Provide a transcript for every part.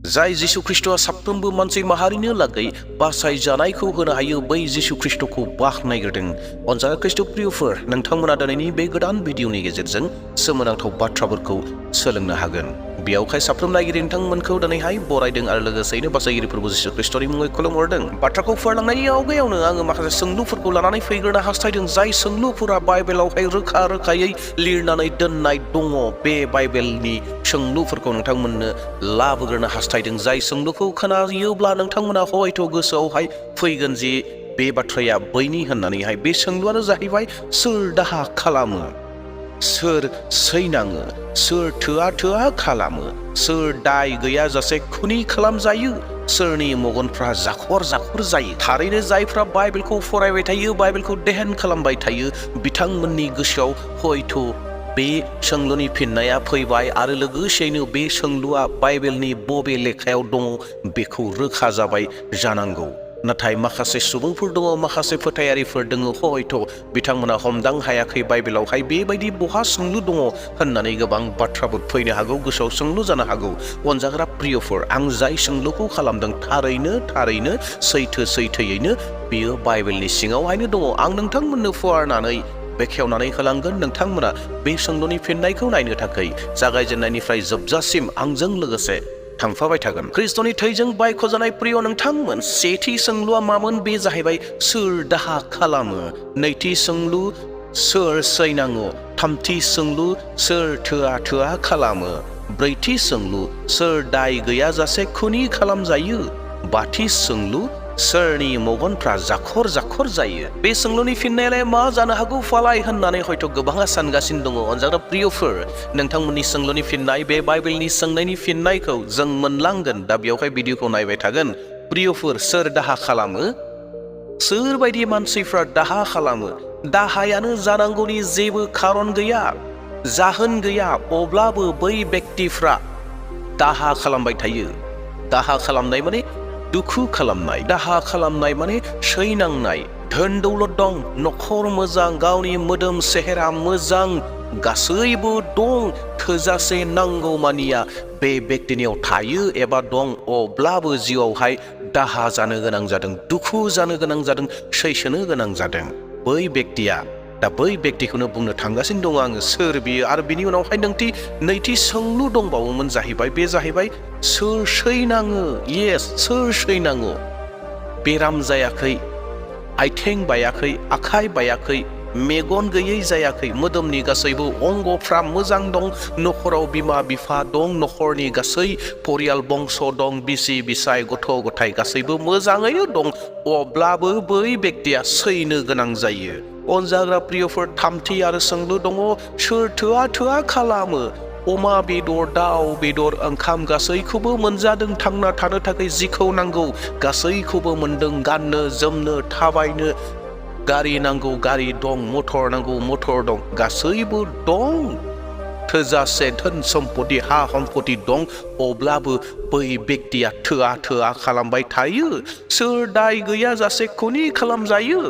जाय जिसु ख्रिस्टआ साफ्रोमबो मानसि माहारिनो लागै बासाय जानायखौ होनो हायो बै जिसु ख्रिस्टखौ बाखनायग्रोदों। अनजाग्रा ख्रिस्ट' प्रियफोर, नोंथांमोना दिनैनि बे गोदान भिडिअनि गेजेरजों सोमोनांथाव बाथ्राफोरखौ सोलोंनो हागोन। बेयावहाय साफ्रोम नायगिरि नोंथांमोनखौ दिनैहाय बरायदों आरो लोगोसेयैनो बासायगिरिफोरबो जिसु ख्रिस्ट'नि मुङै खुलुमहरदों। बाथ्राखौ फोरमायलांनायनि आवगायावनो आङो माखासे सोंलुफोरखौ लानानै फैग्रोनो हास्थायदों, जाय सोंलुफोरा बाइबेलावहाय रोखा रोखायै लिरनानै दोननाय दङ। बे बाइबेलनि सोंलुफोरखौ नोंथांमोननो लाबोग्रोनो हास्थायदों। जाय सोंलुखौ खोनायोब्ला नोंथांमोना हयथ' गोसोआवहाय फैगोन जे बे बाथ्राया बैनि होननानैहाय। बे सोंलुआनो जाहैबाय, सोर दाहा खालामो, सोर सैनाङो, सोर थोआ खालामो, सोर दाय गैयाजासे खुनि खालामजायो, सोरनि मेगनफ्रा जाखर जाखर जायो। थारैनो जायफ्रा बाइबेलखौ फरायबाय थायो, बाइबेलखौ देहेन खालामबाय थायो, बिथांमोननि गोसोआव हयथ' बे सोंलुनि फिननाया फैबाय आरो लोगोसेयैनो बे सोंलुआ बाइबेलनि बबे लेखायाव दङ बेखौ रोखा जाबाय जानांगौ। नाथाय माखासे सुबुंफोर दङ, माखासे फोथायारिफोर दङ, हयथ' बिथांमोना हमदां हायाखै बाइबेलावहाय बेबायदि बहा सोंलु दङ होननानै गोबां बाथ्राफोर फैनो हागौ, गोसोआव सोंलु जानो हागौ। अनजाग्रा प्रियफोर, आं जाय सोंलुखौ खालामदों थारैनो सैथोयैनो बियो बाइबेलनि सिङावहायनो दङ। आं नोंथांमोननो फुवारनानै बेखेवनानै होलांगोन। नोंथांमोना बे सोंलुनि फिननायखौ नायनो थाखाय जागायजेननायनिफ्राय जोबजासिम आंजों लोगोसे थांफाबाय थागोन। ख्रिस्ट'नि थैजों बायख'जानाय प्रिय नोंथांमोन, सेथि सोंलुआ मामोन? बे जाहैबाय सोर दाहा खालामो। नैथि सोंलु, सोर सैनाङो। थामथि सोंलु, सोर थोआ खालामो। ब्रैथि सोंलु, सोर दाय गैयाजासे खुनि खालामजायो। बाथि सोंलु, सोरनि मेगनफ्रा जाखर जायो। बे सोंलुनि फिननायालाय मा जानो हागौ फालाय होननानै हयथ' गोबाङा सानगासिनो दङ। अनजाग्रा प्रियफोर, नोंथांमोननि सोंलुनि फिननाय, बे बाइबेलनि सोंनायनि फिननायखौ जों मोनलांगोन। दा बेयावहाय भिडिअखौ नायबाय थागोन। प्रियफोर, सोर दाहा खालामो? सोरबायदि मानसिफ्रा दाहा खालामो? दाहायानो जानांगौनि जेबो खारन गैया, जाहोन गैया, अब्लाबो बै बेक्तिफ्रा दाहा खालामबाय थायो। दाहा खालामनाय माने दुखु खालामनाय, दाहा खालामनाय माने सैनांनाय। धोन दौलत दं, न'खर मोजां, गावनि मोदोम सेहेरा मोजां, गासैबो दं, थोजासे नांगौमानिया बे बेक्तिनियाव थायो एबा दं, अब्लाबो जिउआवहाय दाहा जानो गोनां जादों, दुखु जानो गोनां जादों, सैसोनो गोनां जादों। बै बेक्तिया, दा बै बेक्तिखौनो बुंनो थांगासिनो दङ आङो, सोर बियो। आरो बिनि उनावहाय नैथि सोंलु दंबावोमोन जाहैबाय, बे जाहैबाय सोर सैनाङो। येस, सोर सैनाङो। बेराम जायाखै, आथिं बायाखै, आखाइ बायाखै, मेगन गैयै जायाखै, मोदोमनि गासैबो अंगफ्रा मोजां दं, न'खराव बिमा बिफा दं, न'खरनि गासै परियाल बंस दं, बिसि बिसाय गथ' गथाय गासैबो मोजाङैनो दं, अब्लाबो बै बेक्तिया सैनो गोनां जायो। अनजाग्रा प्रियफोर, थामथि आरो सोंलु दङ, सोर थोआ खालामो। अमा बेदर, दाउ बेदर, ओंखाम गासैखौबो मोनजादों, थांना थानो थाखाय जिखौ नांगौ गासैखौबो मोनदों, गाननो जोमनो थाबायनो गारि नांगौ, गारि दं, मटर नांगौ, मटर दं, गासैबो दं, थोजासे धोन सम्पति, हा सम्पति दं, अब्लाबो बै बेक्तिया थोआ खालामबाय थायो। सोर दाय गैयाजासे खुनि खालामजायो।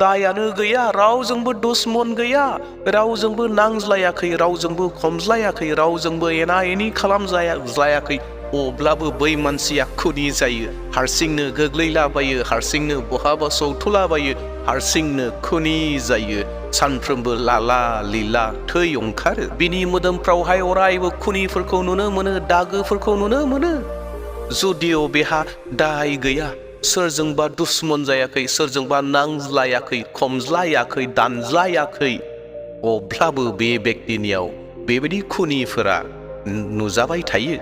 दायानो गैया, रावजोंबो दुश्मन गैया, रावजोंबो नांज्लायाखै, रावजोंबो खमज्लायाखै, रावजोंबो एना एनि खालामजायाखै, अब्लाबो बै मानसिया खुनि जायो। हारसिंनो गोग्लैलाबायो, हारसिंनो बहाबा सौथुलाबायो, हारसिंनो खुनि जायो। सानफ्रोमबो लाला लिला थै ओंखारो। बिनि मोदोमफ्रावहाय अरायबो खुनिफोरखौ नुनो मोनो, दागोफोरखौ नुनो मोनो। जुदिअ बेहा दाय गैया, सोरजोंबा दुश्मन जायाखै, सोरजोंबा नांज्लायाखै, खमज्लायाखै, दानज्लायाखै, अब्लाबो बे बेक्तिनियाव बेबायदि खुनिफोरा नुजाबाय थायो।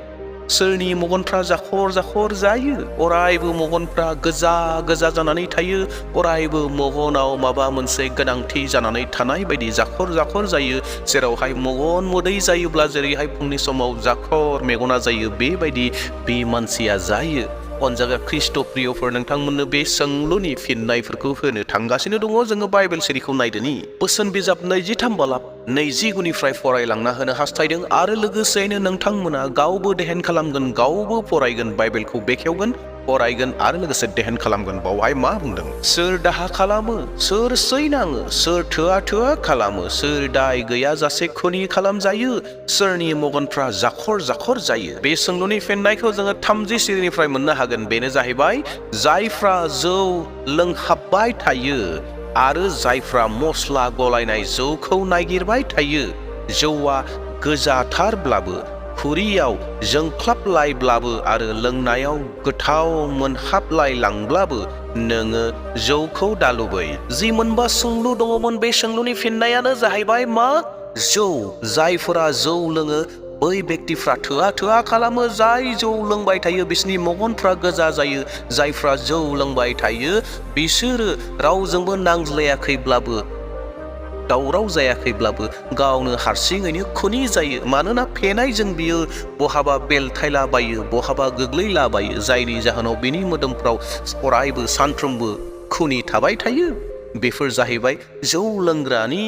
सोरनि मेगनफ्रा जाखर जायो, अरायबो मेगनफ्रा गोजा जानानै थायो, अरायबो मेगनाव माबा मोनसे गोनांथि जानानै थानाय बायदि जाखर जायो। जेरावहाय मेगन मोदै जायोब्ला जेरैहाय फुंनि समाव जाखर मेगना जायो, बेबायदि बे मानसिया जायो। अनजाग्रा ख्रिस्ट' प्रियफोर, नोंथांमोननो बे सोंलुनि फिननायफोरखौ होनो थांगासिनो दङ। जोङो बाइबेल सिरिखौ नायदोनि। बोसोन बिजाब 23 बालाब 20 गुनिफ्राय फरायलांना होनो हास्थायदों आरो लोगोसेयैनो नोंथांमोना गावबो देहेन खालामगोन, गावबो फरायगोन, बाइबेलखौ बेखेवगोन, फरायगोन आरो लोगोसे देहेन खालामगोन। बावहाय मा बुंदों? सोर दाहा खालामो, सोर सैनाङो, सोर थोआ खालामो, सोर दाय गैयाजासे खुनि खालामजायो, सोरनि मगनफ्रा जाखर जाखर जायो। बे सोंलुनि फिननायखौ जोङो 30 सिरिनिफ्राय मोननो हागोन। बेनो जाहैबाय जायफ्रा जौ लोंहाबबाय थायो आरो जायफ्रा मस्ला गलायनाय जौखौ नागिरबाय थायो। जौआ गोजाथारब्लाबो, खुरियाव जोंख्लाबलायब्लाबो आरो लोंनायाव गोथाव मोनहाबलायलांब्लाबो नोङो जौखौ दालुबै। जि मोनबा सोंलु दङमोन, बे सोंलुनि फिननायानो जाहैबाय मा? जौ। जायफोरा जौ लोङो बै बेक्तिफ्रा थोआ खालामो। जाय जौ लोंबाय थायो बिसोरनि मगनफ्रा गोजा जायो। जायफ्रा जौ लोंबाय थायो बिसोरो रावजोंबो नांज्लायाखैब्लाबो, दावराव जायाखैब्लाबो गावनो हारसिङैनो खुनि जायो। मानोना फेनायजों बियो बहाबा बेलथायलाबायो, बहाबा गोग्लैलाबायो, जायनि जाहोनाव बिनि मोदोमफ्राव अरायबो सानफ्रोमबो खुनि थाबाय थायो। बेफोर जाहैबाय जौ लोंग्रानि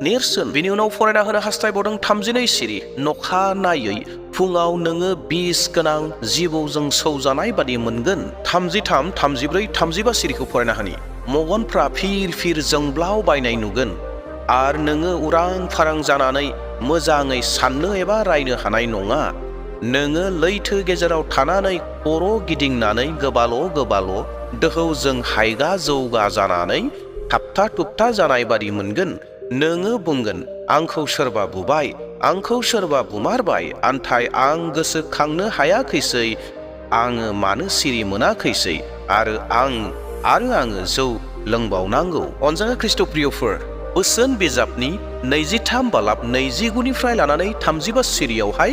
नेरसोन। बिनि उनाव फरायना होनो हास्थायबावदों 32 सिरि। नखानायै फुङाव नोङो बिस गोनां जिबौजों सौजानाय बादि मोनगोन। 33, 34, 35 सिरिखौ फरायना होनि। मगनफ्रा फिर जोंब्लाव बायनाय नुगोन आरो नोङो उरां फारां जानानै मोजाङै साननो एबा रायनो हानाय नङा। नोङो लैथो गेजेराव थानानै खर' गिदिंनानै गोबाल' दोहौजों हायगा जौगा जानानै थाबथा थुबथा जानाय बादि मोनगोन। नोङो बुंगोन, आंखौ सोरबा बुबाय, आंखौ सोरबा बुमारबाय, आन्थाय आं गोसोखांनो हायाखैसै, आङो मानो सिरि मोनाखैसै, आरो आङो जौ लोंबावनांगौ। अनजाथाव ख्रीष्ट प्रियफोर, बोसोन बिजाबनि 23 बालाब 29निफ्राय लानानै 35 सिरियावहाय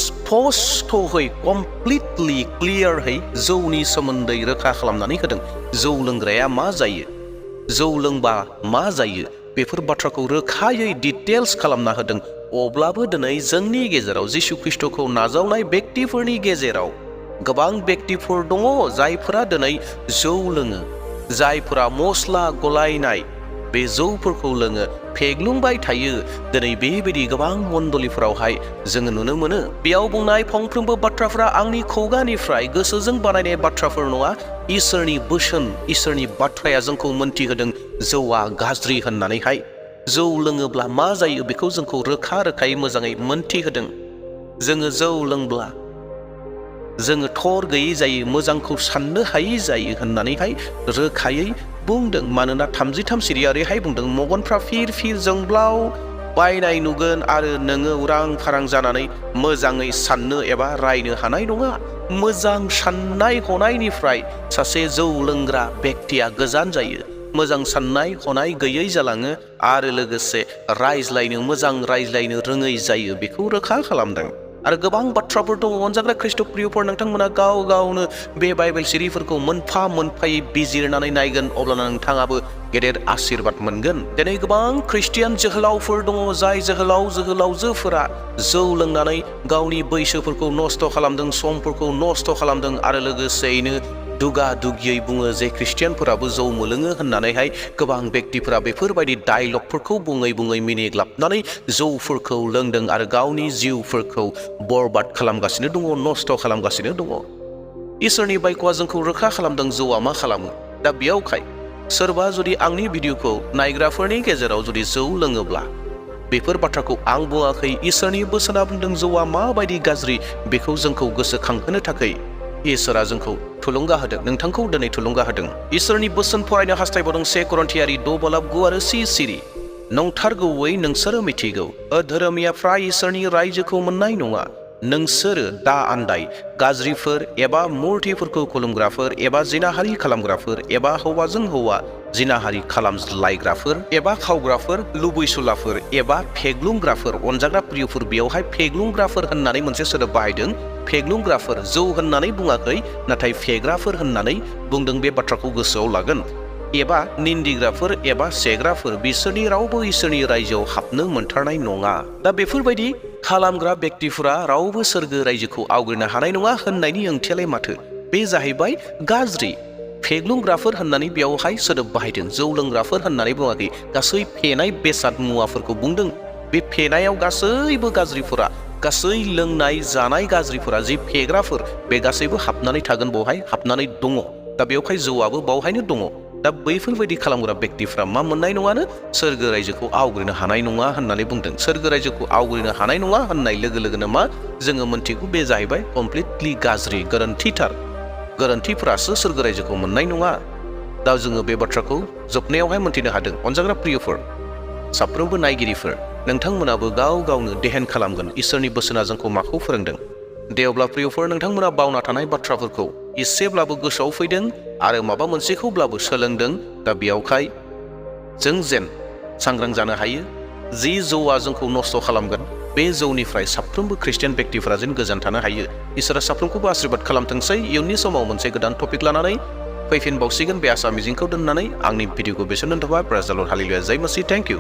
स्पष्टहै, कमप्लिटलि क्लियारहै जौनि सोमोन्दै रोखा खालामनानै होदों। जौ लोंग्राया मा जायो, जौ लोंबा मा जायो, बेफोर बाथ्राखौ रोखायै डिटेल्स खालामना होदों। अब्लाबो दिनै जोंनि गेजेराव जिशु ख्रीष्टखौ नाजावनाय बेक्तिफोरनि गेजेराव गोबां बेक्तिफोर दङ जायफोरा दिनै जौ लोङो, जायफोरा मस्ला गलायनाय बे जौफोरखौ लोङो, फेग्लुंबाय थायो। दिनै बेबायदि गोबां मण्डलिफोरावहाय जोङो नुनो मोनो। बेयाव बुंनाय फंफ्रोमबो बाथ्राफोरा आंनि खुगानिफ्राय गोसोजों बानायनाय बाथ्राफोर नङा। इसोरनि बोसोन, इसोरनि बाथ्राया जोंखौ मोनथिहोदों जौआ गाज्रि होननानैहाय। जौ लोङोब्ला मा जायो बेखौ जोंखौ रोखायै मोजाङै मोनथिहोदों। जोङो जौ लोंब्ला जोङो थर गैयै जायो, मोजांखौ साननो हायै जायो होननानैहाय रोखायै बुंदों। मानोना 33 सिरिया ओरैहाय बुंदों, मगनफ्रा फिर जोंब्लाव बायनाय नुगोन आरो नोङो उरां फारां जानानै मोजाङै साननो एबा रायनो हानाय नङा। मोजां साननाय हनायनिफ्राय सासे जौ लोंग्रा बेक्तिया गोजान जायो। मोजां साननाय हनाय गैयै जालाङो आरो लोगोसे मोजां रायज्लायनो रोङै जायो। बेखौ रोखा खालामदों। आरो गोबां बाथ्राफोर दङ। अनजाग्रा ख्रीष्ट प्रियफोर, नोंथांमोना गावनो बे बाइबेल सिरिफोरखौ मोनफा मोनफायै बिजिरनानै नायगोन, अब्लाना नोंथाङाबो गेदेर आशीर्बाद मोनगोन। दिनै गोबां ख्रिस्टियान जोहोलावफोर दङ, जाय जोहोलावजोफोरा जौ लोंनानै गावनि बैसोफोरखौ नस्थ' खालामदों, समफोरखौ नस्थ' खालामदों आरो लोगोसेयैनो दुगा दुगियै बुङो जे ख्रिस्टियानफोराबो जौ मोलोङो होननानैहाय गोबां बेक्तिफोरा बेफोरबायदि डायलगफोरखौ बुङै मिनिग्लाबनानै जौफोरखौ लोंदों आरो गावनि जिउफोरखौ बरबाद खालामगासिनो दङ, नस्थ' खालामगासिनो दङ। इसोरनि बायख'आ जोंखौ रोखा खालामदों जौआ मा खालामो। दा बेयावखाय सोरबा जुदि आंनि भिडिअखौ नायग्राफोरनि गेजेराव जुदि जौ लोङोब्ला, बेफोर बाथ्राखौ आं बुङाखै, इसोरनि बोसोना बुंदों जौआ माबायदि गाज्रि बेखौ जोंखौ गोसोखांहोनो थाखाय इसोरा जोंखौ थुलुंगा होदों, नोंथांखौ दिनै थुलुंगा होदों। इसोरनि बोसोन फरायनो हास्थायबावदों 1 करन्थियारि 6 बालाब 9 आरो 10 सिरि। नंथारगौयै नोंसोरो मिथिगौ, अधोरोमियाफ्रा इसोरनि रायजोखौ मोननाय नङा। नोंसोरो दा आन्दाय, गाज्रिफोर एबा मुर्तिफोरखौ खुलुमग्राफोर एबा जिनाहारि खालामग्राफोर एबा हौवाजों हौवा जिनाहारि खालामलायग्राफोर एबा खावग्राफोर, लुबैसुलाफोर एबा फेग्लुंग्राफोर। अनजाग्रा प्रियफोर, बेयावहाय फेग्लुंग्राफोर होननानै मोनसे सोदोब बाहायदों। फेग्लुंग्राफोर, जौ होननानै बुङाखै, नाथाय फेग्राफोर होननानै बुंदों। बे बाथ्राखौ गोसोआव लागोन। एबा निन्दिग्राफोर एबा सेग्राफोर, बिसोरनि रावबो इसोरनि रायजोआव हाबनो मोनथारनाय नङा। दा बेफोरबायदि खालामग्रा बेक्तिफोरा रावबो सोरगो रायजोखौ आवग्रिनो हानाय नङा होननायनि ओंथियालाय माथो? बे जाहैबाय गाज्रि। फेग्लुंग्राफोर होननानै बेयावहाय सोदोब बाहायदों, जौ लोंग्राफोर होननानै बुङाखै। गासै फेनाय बेसाद मुवाफोरखौ बुंदों। बे फेनायाव गासैबो गाज्रिफोरा गासै लोंनाय जानाय गाज्रिफोरा जि फेग्राफोर बे गासैबो हाबनानै थागोन, बेवहाय हाबनानै दङ। दा बेवहाय जौआबो बावहायनो दङ। दा बैफोरबायदि खालामग्रा व्यक्तिफ्रा मा मोननाय नङानो? सोरगो रायजोखौ आवग्रिनो हानाय नङा होननानै बुंदों। सोरगो रायजोखौ आवग्रिनो हानाय नङा होननाय लोगो लोगोनो मा जोङो मोन्थिगौ? बे जाहैबाय कमप्लिटलि गाज्रि, गोरोन्थिथार। गोरोन्थिफ्रासो सोरगो रायजोखौ मोननाय नङा। दा जोङो बे बाथ्राखौ जोबनायावहाय मोन्थिनो हादों। अनजाग्रा प्रियफोर, साफ्रोमबो नायगिरिफोर, नोंथांमोनाबो गाव गावनो देहेन खालामगोन इसोरनि बोसोना जोंखौ माखौ फोरोंदों। दे अब्ला प्रियफोर, नोंथांमोना बावना थानाय बाथ्राफोरखौ एसेब्लाबो गोसोआव फैदों आरो माबा मोनसेखौब्लाबो सोलोंदों। दा बेयावहाय जों जेन सांग्रां जानो हायो। जि जौआ जोंखौ नस्थ' खालामगोन, बे जौनिफ्राय साफ्रोमबो ख्रिस्टियान व्यक्तिफोरा जेन गोजान थानो हायो। इसोरा साफ्रोमखौबो आशीर्बाद खालामथोंसै। इयुननि समाव मोनसे गोदान टपिक लानानै फैफिनबावसिगोन बे आसा मिजिंखौ दोननानै आंनि भिडिअखौ बेसेन दोनथ'बाय। प्रेज द लर्ड, हालेलुया, जय मसीह, थेंक इउ।